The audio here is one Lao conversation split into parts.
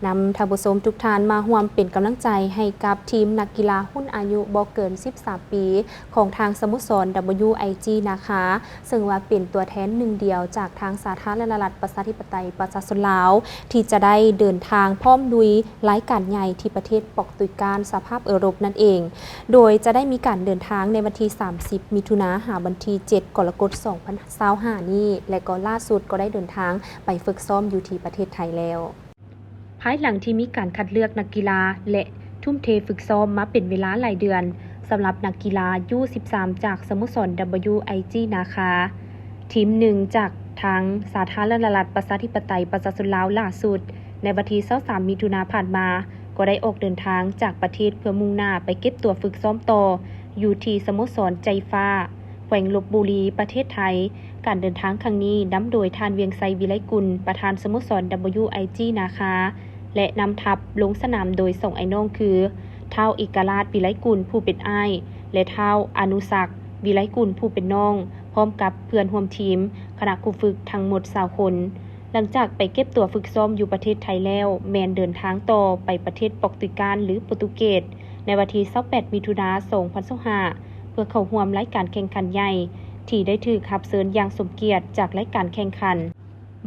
ນຳທ່ານຜູ້ຊົມທຸກທ່ານມາຮ່ວມເປັນກຳລັງໃຈໃຫ້ກັບທີມນັກກິລາຮຸ່ນອາຍຸບໍ່ເກີນສິບສາມປີ ຂອງທາງສະໂມສອນ WIG ນາຄາ ເຊິ່ງວ່າເປັນຕົວແທນໜຶ່ງດຽວຈາກທາງສາທາລະນະລັດ ປະຊາທິປະໄຕ ປະຊາຊົນລາວ ທີ່ຈະໄດ້ເດີນທາງພ້ອມລຸຍລາຍການໃຫຍ່ທີ່ປະເທດປອກຕຸຍການ ສະພາບເອີຣົບນັ້ນເອງ. ໂດຍຈະໄດ້ມີການເດີນທາງໃນວັນທີສາມສິບ ມິຖຸນາ ຫາວັນທີເຈັດ ກໍລະກົດ ສອງພັນຊາວຫ້ານີ້ ແລະກໍລ່າສຸດກໍໄດ້ເດີນທາງໄປຝຶກຊ້ອມຢູ່ທີ່ປະເທດໄທແລ້ວ. ພາຍຫຼັງທີ່ມີການຄັດເລືອກນັກກິລາ ແລະ ທຸ່ມເທຝຶກຊ້ອມມາເປັນເວລາຫຼາຍເດືອນ ສຳລັບນັກກິລາ ຢູສິບສາມ ຈາກສະໂມສອນ WIG ນາຄາ ທີມໜຶ່ງຈາກທາງສາທາລະນະລັດ ປະຊາທິປະໄຕ ປະຊາຊົນລາວ ຫຼ້າສຸດ ໃນວັນທີຊາວສາມ ມິຖຸນາຜ່ານມາ ກໍໄດ້ອອກເດີນທາງຈາກປະເທດເພື່ອມຸ່ງໜ້າໄປເກັບຕົວຝຶກຊ້ອມຕໍ່ ຢູ່ທີ່ສະໂມສອນໃຈຟ້າ ແຂວງລົບບູລີ ປະເທດໄທ. ການເດີນທາງຄັ້ງນີ້ນຳໂດຍທ່ານ ວຽງໄຊ ວິໄລກຸນ ປະທານສະໂມສອນ WIG ນາຄາ ແລະ ນຳທັບລົງສະໜາມໂດຍສອງອ້າຍນ້ອງຄື ທ້າວ ເອກະລາດ ວິໄລກຸນ ຜູ້ເປັນອ້າຍ ແລະ ທ້າວ ອະນຸສັກ ວິໄລກຸນ ຜູ້ເປັນນ້ອງ ພ້ອມກັບເພື່ອນຮ່ວມທີມ, ຄະນະຄູຝຶກທັງໝົດຊາວຄົນ. ຫຼັງຈາກໄປເກັບຕົວຝຶກຊ້ອມຢູ່ປະເທດໄທແລ້ວ, ແມ່ນເດີນທາງຕໍ່ໄປປະເທດປອກຕຸຍການ ຫຼື ໂປຣຕຸເກດ ໃນວັນທີຊາວແປດ ມິຖຸນາ ສອງພັນຊາວຫ້າ ເພື່ອເຂົ້າຮ່ວມລາຍການແຂ່ງຂັນໃຫຍ່ ທີ່ໄດ້ຖືກຮັບເຊີນຢ່າງສົມກຽດຈາກລາຍການແຂ່ງຂັນ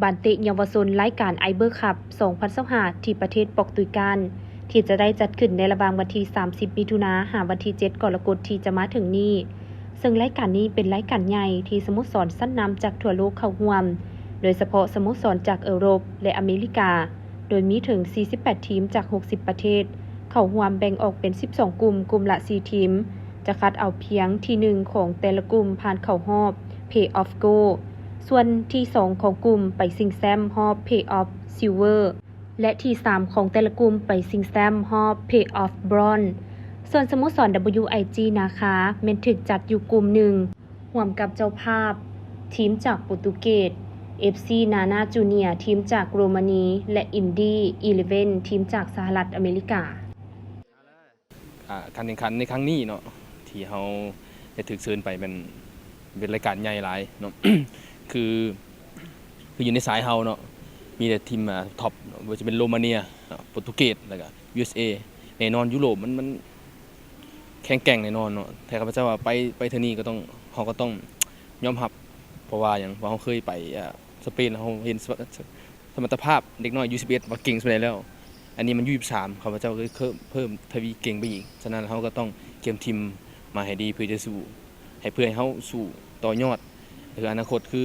ບານເຕະເຍົາວະຊົນລາຍການ Iber Cup ສອງພັນຊາວຫ້າ ທີ່ປະເທດປອກຕຸຍການ ທີ່ຈະໄດ້ຈັດຂຶ້ນໃນລະຫວ່າງວັນທີສາມສິບ ມິຖຸນາ ຫາວັນທີເຈັດ ກໍລະກົດ ທີ່ຈະມາເຖິງນີ້. ເຊິ່ງລາຍການນີ້ເປັນລາຍການໃຫຍ່ທີ່ສະໂມສອນຊັ້ນນຳຈາກທົ່ວໂລກເຂົ້າຮ່ວມ, ໂດຍສະເພາະສະໂມສອນຈາກເອີຣົບ ແລະ ອາເມລິກາ, ໂດຍມີເຖິງສີ່ສິບແປດທີມຈາກຫົກສິບປະເທດເຂົ້າຮ່ວມ, ແບ່ງອອກເປັນສິບສອງກຸ່ມ, ກຸ່ມລະສີ່ທີມ, ຈະຄັດເອົາພຽງທີໜຶ່ງຂອງແຕ່ລະກຸ່ມຜ່ານເຂົ້າຮອບ Playoff Gold, ສ່ວນທີສອງຂອງກຸ່ມໄປຊິງແຊ້ມຮອບ Playoff Silver. ແລະ ທີສາມຂອງແຕ່ລະກຸ່ມໄປຊິງແຊ້ມຮອບ Playoff Bronze. ສ່ວນສະໂມສອນ WIG ນາຄາ ແມ່ນຖືກຈັດຢູ່ກຸ່ມໜຶ່ງ ຮ່ວມກັບເຈົ້າພາບ ທີມຈາກໂປຣຕຸເກດ, ເອັຟຊີ ນານາ ຈູເນຍ ທີມຈາກໂຣມານີ ແລະ ອິນດີ ອີເລເວັນ ທີມຈາກສະຫະລັດອາເມລິກາ. ອ່າ ການແຂ່ງຂັນໃນຄັ້ງນີ້ເນາະ ທີ່ເຮົາໄດ້ຖືກເຊີນໄປ ແມ່ນເປັນລາຍການໃຫຍ່ຫຼາຍເນາະ ຄື ຄືຢູ່ໃນສາຍເຮົາເນາະ ມີແຕ່ທີມ ອ່າ ທັອບເນາະ ບໍ່ວ່າຈະເປັນໂຣມາເນຍເນາະ ໂປຣຕຸເກດ ແລ້ວກໍ ຢູເອສເອ ແນ່ນອນ ຢູໂຣບມັນ ມັນແຂງແກ່ງແນ່ນອນເນາະ ແຕ່ຂ້າພະເຈົ້າວ່າໄປ ໄປເທື່ອນີ້ກໍຕ້ອງ ເຮົາກໍຕ້ອງຍອມຮັບ ເພາະວ່າຫຍັງ ເພາະເຮົາເຄີຍໄປ ອ່າ ສະເປນ ເຮົາເຫັນສະ ສະມັດຕະພາບເດັກນ້ອຍ ຢູສິບເອັດ ວ່າເກັ່ງສ່ຳໃດແລ້ວ ອັນນີ້ມັນ ຢູສິບສາມ ຂ້າພະເຈົ້າກໍເຄີ ເພີ່ມທະວີເກັ່ງໄປອີກ. ສະນັ້ນ ເຮົາກໍຕ້ອງກຽມທີມມາໃຫ້ດີ ເພື່ອຈະສູ້ ໃຫ້ ເພື່ອໃຫ້ເຮົາສູ້ຕໍ່ຍອດ ຄືອະນາຄົດ ຄື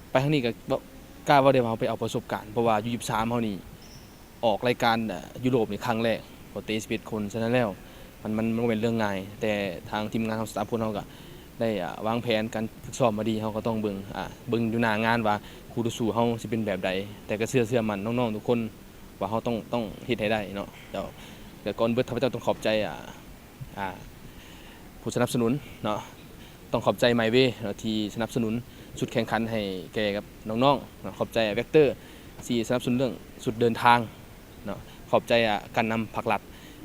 ໄປທາງນີ້ກໍເວົ້າ ກ້າເວົ້າໄດ້ວ່າເຮົາໄປເອົາປະສົບການ ເພາະວ່າ ຢູສິບສາມ ເຮົານີ້ອອກລາຍການ ເອີ ຢູໂຣບນີ້ຄັ້ງແລກ ເພາະເຕະສິບເອັດຄົນ. ສະນັ້ນແລ້ວ ມັນ ມັນ ມັນບໍ່ແມ່ນເລື່ອງງ່າຍ ແຕ່ທາງທີມງານເຮົາ ສະຕາຟໂຄ້ດເຮົາກໍໄດ້ ອ່າ ວາງແຜນການຝຶກຊ້ອມມາດີ ເຮົາກໍຕ້ອງເບິ່ງ ອ່າ ເບິ່ງຢູ່ໜ້າງານວ່າຄູ່ຕໍ່ສູ້ເຮົາຊິເປັນແບບໃດ ແຕ່ກໍເຊື່ອ ເຊື່ອໝັ້ນນ້ອງໆທຸກຄົນວ່າເຮົາຕ້ອງ ຕ້ອງເຮັດໃຫ້ໄດ້ເນາະ. ແລ້ວ ແລ້ວກ່ອນອື່ນເບີດ ຂ້າພະເຈົ້າຕ້ອງຂອບໃຈ ອ່າ ອ່າ ຜູ້ສະໜັບສະໜູນເນາະ ຕ້ອງຂອບໃຈ My Way ເນາະ ທີ່ສະໜັບສະໜູນຊຸດແຂ່ງຂັນໃຫ້ແກ່ກັບນ້ອງໆເນາະ ຂອບໃຈ Vector ທີ່ສະໜັບສະໜູນເລື່ອງຊຸດເດີນທາງ ເນາະ ຂອບໃຈ ອ່າ ການນຳພາກລັດ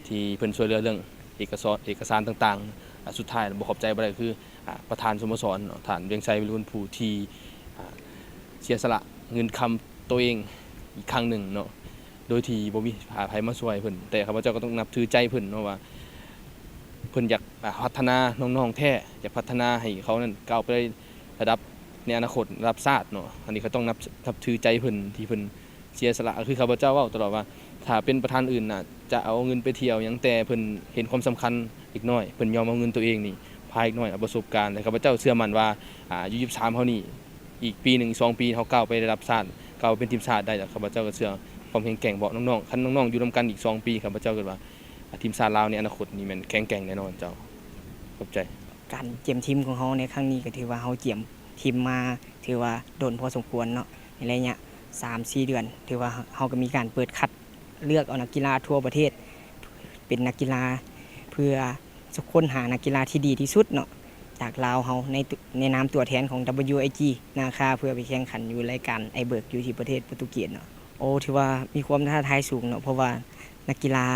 ທີ່ເພິ່ນຊ່ວຍເຫຼືອເລື່ອງເອກະສອນ ເອກະສານຕ່າງໆ. ອ່າ ສຸດທ້າຍບໍ່ຂອບໃຈບໍ່ໄດ້ກໍຄື ອ່າ ປະທານສະໂມສອນເນາະ ທ່ານ ວຽງໄຊ ວິລຸນ ຜູ້ທີ່ ອ່າ ເສຍສະຫຼະເງິນຄຳໂຕເອງອີກຄັ້ງໜຶ່ງເນາະ ໂດຍທີ່ບໍ່ມີໃຜມາຊ່ວຍເພິ່ນ ແຕ່ຂ້າພະເຈົ້າກໍຕ້ອງນັບຖືໃຈເພິ່ນເນາະວ່າ ເພິ່ນຢາກ ອ່າ ພັດທະນານ້ອງໆແທ້ ຢາກພັດທະນາໃຫ້ເຂົານັ້ນກ້າວໄປໄດ້ລະດັບໃນອະນາຄົດ ລະດັບຊາດເນາະ. ອັນນີ້ກໍຕ້ອງນັບ ນັບຖືໃຈເພິ່ນ ທີ່ເພິ່ນ ເສຍສະຫຼະ ຄືຂ້າພະເຈົ້າເວົ້າຕະຫຼອດວ່າ ຖ້າເປັນປະທານອື່ນນະ ຈະເອົາເງິນໄປທ່ຽວຫຍັງ ແຕ່ເພິ່ນເຫັນຄວາມສຳຄັນເດັກນ້ອຍ ເພິ່ນຍອມເອົາເງິນໂຕເອງນີ້ ພາເດັກນ້ອຍເອົາປະສົບການ ແລະ ຂ້າພະເຈົ້າເຊື່ອໝັ້ນວ່າ ອາ ຢູ ຢູສິບສາມ ເຮົານີ້ ອີກປີໜຶ່ງ ສອງປີ ເຮົາກ້າວໄປລະດັບຊາດ ກ້າວໄປເປັນທີມຊາດໄດ້ ແລ້ວຂ້າພະເຈົ້າກໍເຊື່ອຄວາມແຂງແກ່ງ ເພາະນ້ອງໆ ຄັນນ້ອງໆຢູ່ນຳກັນອີກສອງປີ ຂ້າພະເຈົ້າຄິດວ່າ ອາ ທີມຊາດລາວໃນອະນາຄົດນີ້ແມ່ນແຂງແກ່ງແນ່ນອນເຈົ້າ. ຂອບໃຈ. ການກຽມທີມຂອງເຮົາໃນຄັ້ງນີ້ກໍຖືວ່າເຮົາກຽມທີມມາຖືວ່າດົນພໍສົມຄວນເນາະ ໃນໄລຍະສາມສີ່ເດືອນ ຖືວ່າເຮົາກໍມີການເປີດຄັດເລືອກເອົານັກກິລາທົ່ວປະເທດ ເປັນນັກກິລາ ເພື່ອຄົ້ນຫານັກກິລາທີ່ດີທີ່ສຸດເນາະ ຈາກລາວເຮົາ ໃນ ໃນນາມຕົວແທນຂອງ WIG ນາຄາ ເພື່ອໄປແຂ່ງຂັນຢູ່ລາຍການ Iber ຢູ່ທີ່ປະເທດໂປຣຕຸເກດເນາະ. ໂອ້ ຖືວ່າມີຄວາມທ້າທາຍສູງເນາະ ເພາະວ່ານັກກິລາ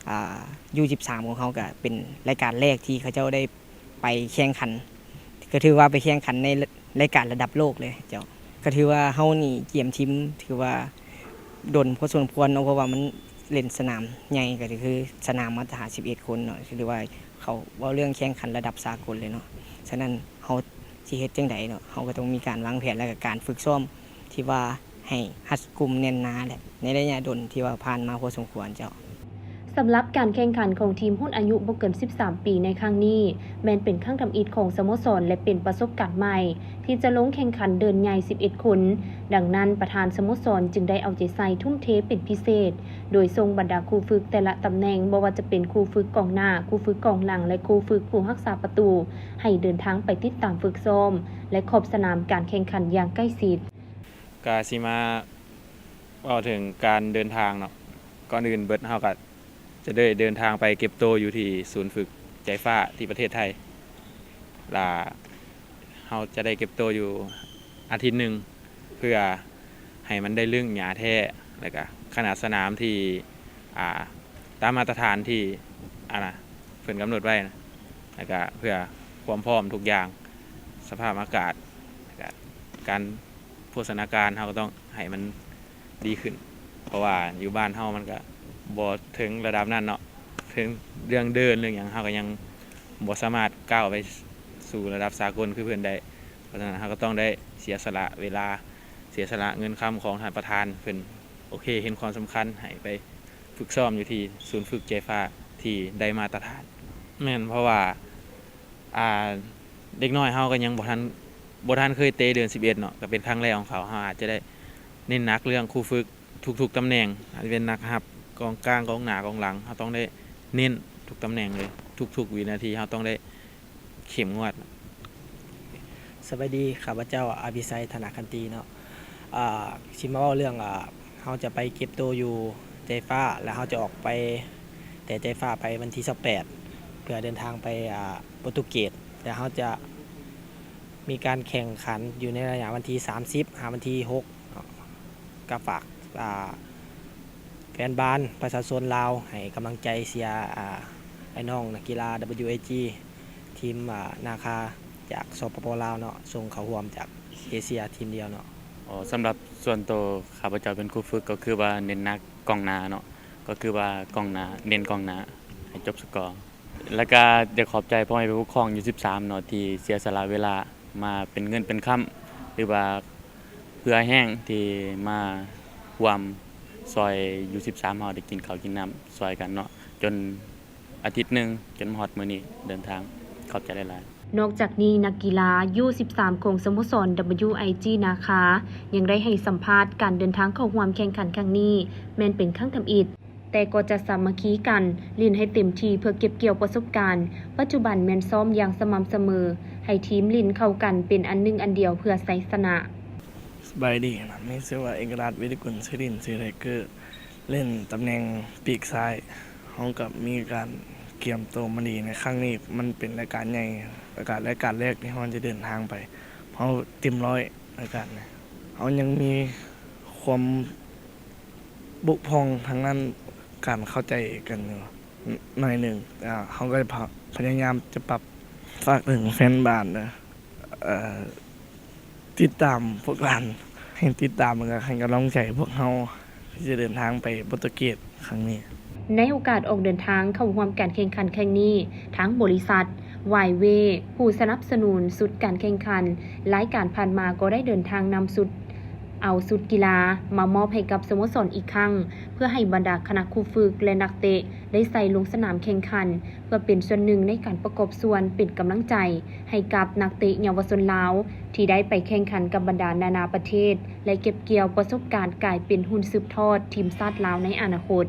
ອ່າ ຢູ ຢູສິບສາມ ຂອງເຮົາກໍເປັນລາຍການແລກທີ່ເຂົາເຈົ້າໄດ້ໄປແຂ່ງຂັນ ກໍຖືວ່າໄປແຂ່ງຂັນໃນລາຍການລະດັບໂລກເລີຍເຈົ້າ. ກໍຖືວ່າເຮົານີ້ກຽມທີມ ຖືວ່າ ດົນພໍສົມຄວນເນາະ ເພາະວ່າມັນເຫຼັ້ນສະໜາມໃຫຍ່ ກໍຄືສະໜາມມາດຕະຖານສິບເອັດຄົນເນາະ ຫຼືວ່າເຂົາເວົ້າເລື່ອງແຂ່ງຂັນລະດັບສາກົນເລີຍເນາະ. ສະນັ້ນເຮົາຊິເຮັດຈັ່ງໃດເນາະ ເຮົາກໍຕ້ອງມີການວາງແຜນ ແລະກະການຝຶກຊ້ອມທີ່ວ່າໃຫ້ຮັດກຸມແໜ້ນໜາ ແລະໃນໄລຍະດົນທີ່ວ່າຜ່ານມາພໍສົມຄວນເຈົ້າ. ສຳລັບການແຂ່ງຂັນຂອງທີມຮຸ່ນອາຍຸບໍ່ເກີນສິບສາມປີໃນຄັ້ງນີ້ ແມ່ນເປັນຄັ້ງທຳອິດຂອງສະໂມສອນ ແລະເປັນປະສົບການໃໝ່ ທີ່ຈະລົງແຂ່ງຂັນເດີ່ນໃຫຍ່ສິບເອັດຄົນ. ດັ່ງນັ້ນ ປະທານສະໂມສອນຈຶ່ງໄດ້ເອົາໃຈໃສ່ທຸ່ມເທເປັນພິເສດ ໂດຍສົ່ງບັນດາຄູຝຶກແຕ່ລະຕຳແໜ່ງ ບໍ່ວ່າຈະເປັນຄູຝຶກກອງໜ້າ, ຄູຝຶກກອງຫຼັງ ແລະຄູຝຶກຜູ້ຮັກສາປະຕູ ໃຫ້ເດີນທາງໄປຕິດຕາມຝຶກຊ້ອມ ແລະຂອບສະໜາມການແຂ່ງຂັນຢ່າງໃກ້ຊິດ. ກະຊິມາເວົ້າເຖິງການເດີນທາງເນາະ. ກ່ອນອື່ນເບິດເຮົາກະຈະໄດ້ເດີນທາງໄປເກັບໂຕຢູ່ທີ່ສູນຝຶກໃຈຟ້າທີ່ປະເທດໄທ ລະເຮົາຈະໄດ້ເກັບໂຕຢູ່ອາທິດໜຶ່ງ ເພື່ອໃຫ້ມັນໄດ້ລຶ້ງຫຍ້າແທ້ ແລະກະຂະໜາດສະໜາມທີ່ ອ່າ ຕາມມາດຕະຖານທີ່ ອັນນະ ເພິ່ນກຳນົດໄວ້ນະ ແລະກະເພື່ອຄວາມພ້ອມທຸກຢ່າງ ສະພາບອາກາດ ແລະກະການ ໂພຊະນາການເຮົາກໍຕ້ອງໃຫ້ມັນດີຂຶ້ນ ເພາະວ່າຢູ່ບ້ານເຮົາມັນກະບໍ່ເຖິງລະດັບນັ້ນເນາະ ເຖິງເລື່ອງເດີ່ນເລື່ອງຫຍັງເຮົາກໍຍັງບໍ່ສາມາດກ້າວໄປສູ່ລະດັບສາກົນຄືເພິ່ນໄດ້. ເພາະສະນັ້ນເຮົາກໍຕ້ອງໄດ້ເສຍສະຫຼະເວລາ ເສຍສະຫຼະເງິນຄຳຂອງທ່ານປະທານເພິ່ນໂອເຄເຫັນຄວາມສຳຄັນໃຫ້ໄປຝຶກຊ້ອມຢູ່ທີ່ສູນຝຶກໃຈຟ້າທີ່ໄດ້ມາດຕະຖານ. ແມ່ນ ເພາະວ່າ ອ່າ ເດັກນ້ອຍເຮົາກໍຍັງບໍ່ທັນ ບໍ່ທັນເຄີຍເຕະເດືອນສິບເອັດເນາະ ກໍເປັນຄັ້ງແລກຂອງເຂົາ ເຮົາອາດຈະໄດ້ເນັ້ນໜັກເລື່ອງຄູຝຶກທຸກໆຕຳແໜ່ງ ອາດຈະເປັນນັກຮັບ ກອງກາງ ກອງໜ້າ ກອງຫຼັງ ເຮົາຕ້ອງໄດ້ເນັ້ນທຸກຕຳແໜ່ງເລີຍ ທຸກໆວິນາທີ ເຮົາຕ້ອງໄດ້ເຂັ້ມງວດ. ສະບາຍດີ ຂ້າພະເຈົ້າ ອາວິໄຊ ທະນາຄັນຕີເນາະ ອ່າ ຊິມາເວົ້າເລື່ອງ ອ່າ ເຮົາຈະໄປເກັບໂຕຢູ່ໃຈຟ້າ ແລ້ວເຮົາຈະອອກໄປແຕ່ໃຈຟ້າໄປວັນທີຊາວແປດ ເພື່ອເດີນທາງໄປ ອ່າ ໂປຣຕຸເກດ ແລ້ວເຮົາຈະມີການແຂ່ງຂັນຢູ່ໃນໄລຍະວັນທີສາມສິບ ຫາວັນທີຫົກເນາະ ກໍຝາກ ອ່າ ແຟນບານ ປະຊາຊົນລາວໃຫ້ກຳລັງໃຈເຊຍ ອ່າ ອ້າຍນ້ອງນັກກິລາ WAG ທີມ ອ່າ ນາຄາ ຈາກ ສປປ ລາວເນາະ ສົ່ງເຂົ້າຮ່ວມຈາກເອເຊຍທີມດຽວເນາະ. ອໍ ສຳລັບສ່ວນໂຕ ຂ້າພະເຈົ້າເປັນຄູຝຶກ ກໍຄືວ່າເນັ້ນໜັກກອງໜ້າເນາະ ກໍຄືວ່າກອງໜ້າ ເນັ້ນກອງໜ້າໃຫ້ຈົບສະກໍ ແລ້ວກະຢາກຂອບໃຈພໍ່ແມ່ຜູ້ປົກຄອງ ຢູສິບສາມເນາະ ທີ່ເສຍສະຫຼະເວລາມາເປັນເງິນເປັນຄຳ ຫຼືວ່າເຫື່ອແຮງທີ່ມາຮ່ວມຊ່ອຍ ຢູສິບສາມເຮົາໄດ້ກິນເຂົ້າກິນນ້ຳຊ່ອຍກັນເນາະ ຈົນ ອາທິດໜຶ່ງ ຈົນມາຮອດມື້ນີ້ເດີນທາງ. ຂອບໃຈຫຼາຍໆ. ນອກຈາກນີ້ ນັກກິລາ ຢູສິບສາມ ຂອງສະໂມສອນ WIG ນາຄາ ຍັງໄດ້ໃຫ້ສຳພາດການເດີນທາງເຂົ້າຮ່ວມແຂ່ງຂັນຄັ້ງນີ້ ແມ່ນເປັນຄັ້ງທຳອິດ, ແຕ່ກໍຈະສາມັກຄີກັນ ຫຼິ້ນໃຫ້ເຕັມທີ່ເພື່ອເກັບກ່ຽວປະສົບການ, ປັດຈຸບັນແມ່ນຊ້ອມຢ່າງສະໝ່ຳສະເໝີ ໃຫ້ທີມຫຼິ້ນເຂົ້າກັນເປັນອັນໜຶ່ງອັນດຽວເພື່ອໄຊຊະນະ. ສະບາຍດີ ມີຊື່ວ່າ ເອກະລາດ ວິລິກຸນ ຊື່ຫຼິ້ນຊື່ໄທເກີ ຫຼິ້ນຕຳແໜ່ງປີກຊ້າຍ. ເຮົາກໍມີການກຽມໂຕມາດີໃນຄັ້ງນີ້ ມັນເປັນລາຍການໃຫຍ່ ລາຍການ ລາຍການແລກທີ່ເຮົາຈະເດີນທາງໄປ. ເຮົາເຕັມຮ້ອຍລາຍການນີ້. ເຮົາຍັງມີຄວາມບົກຜ່ອງທາງດ້ານການເຂົ້າໃຈກັນຢູ່ໜ້ອຍໜຶ່ງ. ເຮົາກໍຈະພະ ພະຍາຍາມຈະປັບ. ຝາກເຖິງແຟນບານເດີ ເອີ ຕິດຕາມພວກຫຼານ ໃຫ້ຕິດຕາມ ແລະ ໃຫ້ກຳລັງໃຈພວກເຮົາທີ່ຈະເດີນທາງໄປໂປຣຕຸເກດຄັ້ງນີ້. ໃນໂອກາດອອກເດີນທາງເຂົ້າຮ່ວມການແຂ່ງຂັນຄັ້ງນີ້, ທາງບໍລິສັດ ວາຍເວ ຜູ້ສະໜັບສະໜູນຊຸດການແຂ່ງຂັນລາຍການຜ່ານມາ ກໍໄດ້ເດີນທາງນຳຊຸດ ເອົາຊຸດກິລາມາມອບໃຫ້ກັບສະໂມສອນອີກຄັ້ງ ເພື່ອໃຫ້ບັນດາຄະນະຄູຝຶກ ແລະ ນັກເຕະໄດ້ໃສ່ລົງສະໜາມແຂ່ງຂັນ ເພື່ອເປັນສ່ວນໜຶ່ງໃນການປະກອບສ່ວນເປັນກຳລັງໃຈ ໃຫ້ກັບນັກເຕະເຍົາວະຊົນລາວ ທີ່ໄດ້ໄປແຂ່ງຂັນກັບບັນດານານາປະເທດ ແລະ ເກັບກ່ຽວປະສົບການກາຍເປັນຮຸ່ນສືບທອດທີມຊາດລາວໃນອະນາຄົດ.